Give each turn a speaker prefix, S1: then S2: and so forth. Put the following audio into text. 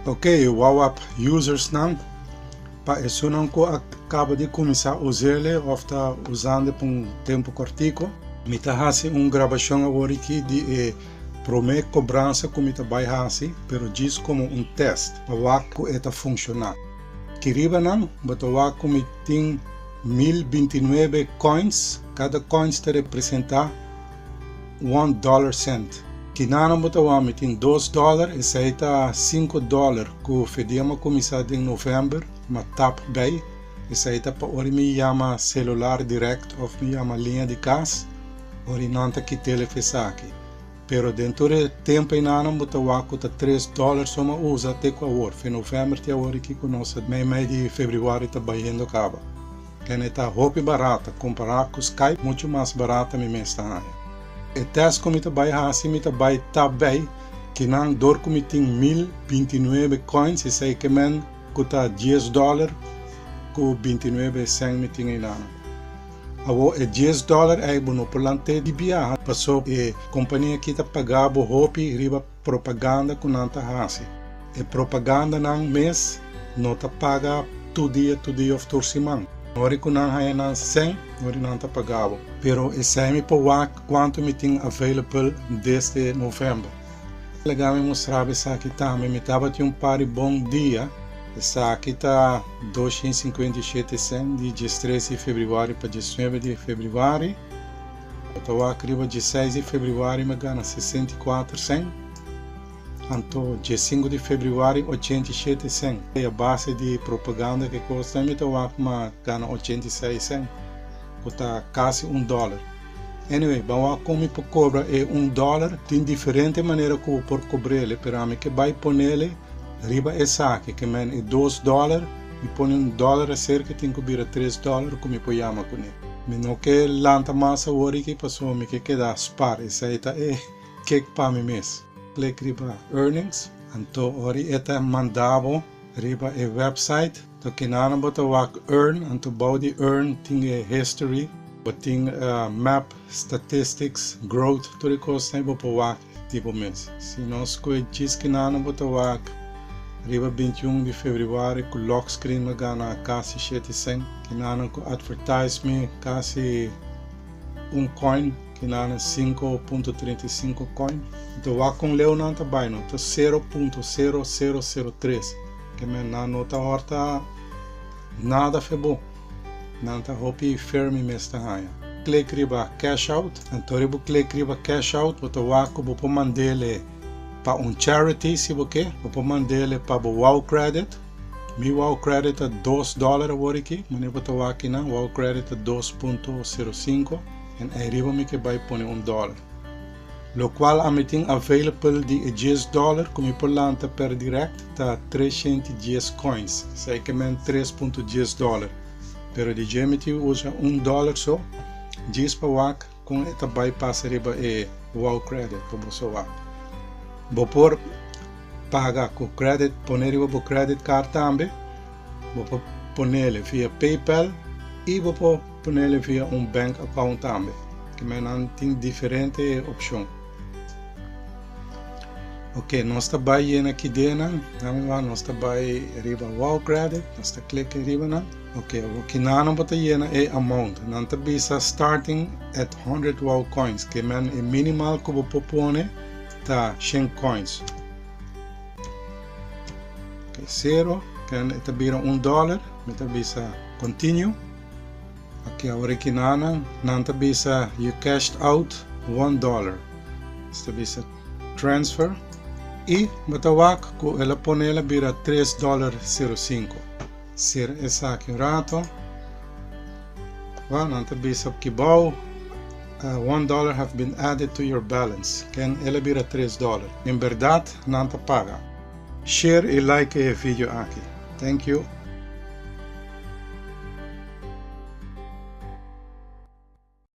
S1: Ok, Wow App users nan, pa esunnan ku a kaba di kuminsá us'ele òf ta usando pa un tempu kòrtiku, mi ta hasi un grabashon awor aki di e promé kobransa ku mi ta bai hasi, pero djis komo un tèst pa wak ku e ta funshoná. Ki riba nan bo ta wak ku mi tin 1029 coins, kada coins ta representá one dollar cent. Kinanan bo ta wak mi tin dos dollar, esei ta sinku dollar ku fedia mi a kuminsá den novèmber, mi a tap bei, esei ta pa ora mi yama selular dirèkt òf mi yama liña di kas, ora nan ta kit'el e esaki. Pero den tur e tempu einanan bo ta wak ku ta tres dollar so mi a usa te ku awor, fe novèmber te awor aki ku nos a mei mei di febrüari ta bayendo kaba. Kende ta hopi barata kompará ku Skype, muchu mas barata mi mes ta haña. E tèst ku mi ta bai hasi mi ta bai tap bei kinan dor ku mi tin 1029 coins, esei ke men ku ta dies dòler ku 29 sèn mi tin einanan. Awor e dies dòler ei bo no por lant'é di biaha paso e kompania aki ta paga bo hopi riba propaganda ku nan ta hasi. E propagandanan mes no ta paga tur dia tur dia òf tur siman. Ora ku nan haña nan sèn, ora nan ta paga bo. Pero esei mi por wak kuantu mi tin available desde novèmber. Laga mi mustra bo esaki tambe. Mi tabatin un par di bon dia. Esaki ta 257 sèn di 13 di febrüari pa 19 di febrüari. Bo ta wak riba 16 di febrüari mi a gana 64 sèn. Anto 15 di febrüari 87 sèn. I a base di propaganda ku kos mi ta wak mi a gana 86 sèn, ku ta kasi un dòler. Anyway, ban wak kon mi por kobra e un dòler. Tin diferente manera ku bo por kobr'el, pero ami ke bai pon'el riba esaki, ke men e dos dòler, mi pone un dòler aserka tin ku bira tres dòler ku mi por yama kuné. Mi no ke lanta mas awor aki pasobra mi ke keda spar, esei ta e kek pa mi mes. Klik riba earnings, anto ora e ta manda bo riba e website, to kinan bo ta wak earn, anto bou di earn tin e history, bo tin map, statistics, growth, tur e kosnan bo por wak di bo mes. Si nos koe djis kinan bo ta wak riba 21 di febrüari ku lock screen mi a gana kasi shete sèn, kinan ku advertise mi kasi un coin, kinan 5.35 coin. Anto wak kon leu nan ta bai no ta 0.0003, ke men nan no ta hòrta nada fe bo, nan ta hopi fair mi mes ta haña. Klik riba cash out, anto ora bo klik riba cash out bo ta wak ku bo por mand'el pa un charity si bo ke, bo por mand'el pa bo wow credit, mi wow credit ta dos dòler awor aki, manera bo ta wak kinan wow credit ta 2.05 en ei riba mi ke bai pone un dòler. Lokual ami tin available di e dies dòler ku mi por lanta per direct ta 310 coins, esei ke men 3.10 dòler. Pero di dje mi tin usa un dòler so, djis pa wak kon e ta bai pasa riba e wow credit pa boso wak. Bo por paga ku credit, pone riba bo credit card tambe, bo por ponele via PayPal i bo por ponele via un bank account tambe. Ke men nan tin diferente opshon. Ok, nos ta bai yena ki denan, dame wak, nos ta bai riba wow credit, nos ta klik riba nan. Ok, awor kinan bo ta yena e amount. Nan ta bisa starting at 100 wow coins, ke men e minimal ku bo por pone ta 100 coins. Ok, zero, ken e ta bira un dòler, mi ta bisa continue. Ok, awor kinan nan ta bisa you cashed out $1. Nos ta bisa transfer i bo ta wak ku el a pone el a bira $3.05. Sera esaki un rato. Wak nan ta bisa kibou $1 have been added to your balance. Ken el a bira $3. En bèrdat nan ta paga. Share i like e video aki. Thank you.